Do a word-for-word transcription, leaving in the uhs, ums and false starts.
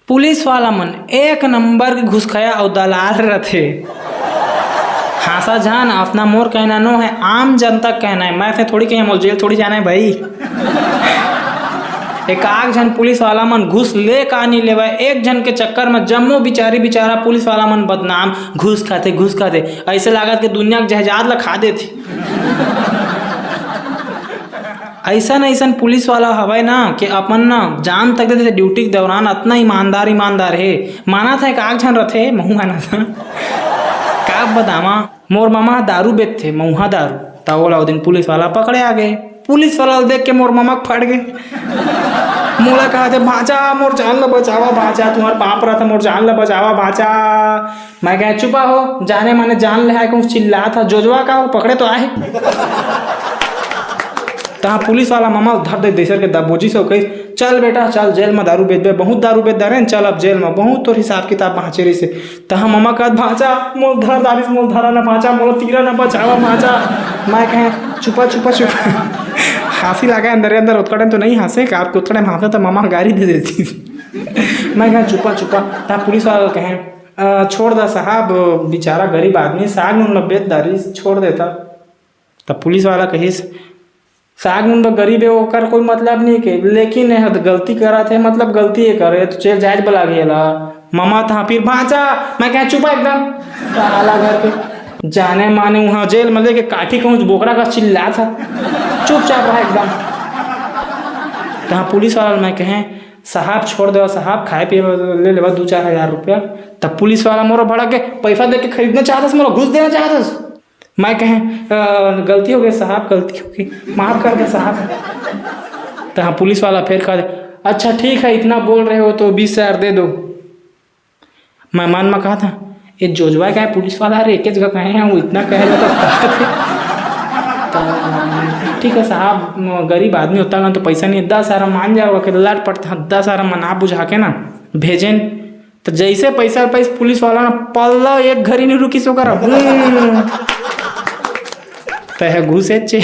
Police वाला मन एक नंबर के घुसखया अउ दलाल रथे। हाँसा झन, अतना मोर कहना नो हे, आम जनता के कहना हे। मैं से थोड़ी कहे, मोर जेल थोड़ी जाना हे भाई। एकाक झन पुलिस वाला मन घुस ले का नी लेवय, एक झन के चक्कर में जम्मो बिचारी बिचारा पुलिस वाला मन बदनाम। घुस खाथे, घुस खाथे, ऐसे लागत के दुनिया के जायदाद ला खा देथे। ऐसन ऐसन पुलिस वाला हवय ना कि अपन ना जान तक दे देथे ड्यूटी के दौरान। अतना ईमानदार, ईमानदार हे। मानत हे, एकाक झन रथे, महूं मानत हंव। का बतावां, मोर ममा ह दारू बेचथे, मउहा दारू। त ओला ओ दिन पुलिस वाला पकड़े आ गे। पुलिस वाला ल देख के मोर ममा फट गे। मोला कहा थे, "भांचा, मोर जान ल बचावा भांचा, तुम्हार पाप रहा था, मोर जान ल बचावा भांचा।" मैं कहे, "चुपा हो, जाने माने जान ले आए कहूं चिल्लात हस, जोजवा का हो, पकड़े तो आए।" तहाँ पुलिस वाला ममा ल धर दे, देसर के दबोजी से कही, "चल बेटा, चल जेल में दारू बेचबे, बहुत दारू बेच डारे, चल अब जेल में, बहुत तोर हिसाब किताब बाँचे रहिसे।" तहाँ ममा कहत, "भांचा, मोल धर दारिस, मोल धरा ना भांचा, मोल तीरा ना बचावा भांचा।" मैं कहे, "चुपा, चुपा, चुपा।" हाँसी लागे अंदरे अंदर, ओतका टाइम तो नहीं हाँसे, का ओतका टाइम हाँसे तो ममा गारी दे देती। मैं कहे, "चुपा, चुपा।" तहाँ पुलिस वाला कहे, "अ, छोड़ दा साहब, बेचारा गरीब आदमी, साग नून ल बेच दारिस, छोड़ देता।" तब पुलिस वाला कहिस, "साग नून तो गरीब हे, ओकर कोई मतलब नहीं के, लेकिन ये ह गलती करत हे, मतलब गलती ये करे, तो जेल जाए बर लागही एला।" ममा तहाँ फिर भांचा, मैं कहे, "चुपा एकदम, साला घर के।" जाने माने उहाँ जेल में लेके काठी कहूँ बोकरा का चिल्लात हे, "चुपचाप रहा एकदम।" तहाँ पुलिस वाला मैं कहे, "साहब छोड़ देवा साहब, खाए पिए बर ले लेवा दू चार हजार रुपया।" तब पुलिस वाला मोर भड़क के, "पैसा दे के खरीदना चाहत हस, मोला घूस देना चाहत हस?" मैं कहे, "अ, गलती हो गई साहब, गलती हो गई, माफ कर दे साहब।" तहाँ पुलिस वाला फिर कह दे, "अच्छा ठीक है, इतना बोल रहे हो तो बीस हजार दे दो।" मैं मन में कहा था, "ये जोजवा का है पुलिस वाला, अरे एक जगह कहे हैं, वो इतना कहे तो।" तो ठीक है साहब, गरीब आदमी होता ना तो पैसा नहीं, दस हजार मान जाओ, कि लट पड़ता, दस हजार मना बुझा के ना भेजेन। तो जैसे पैसा पैसा पुलिस वाला ना पल्ला एक घड़ी नहीं रुकी सो कर, हम्म। तह घुसे चे।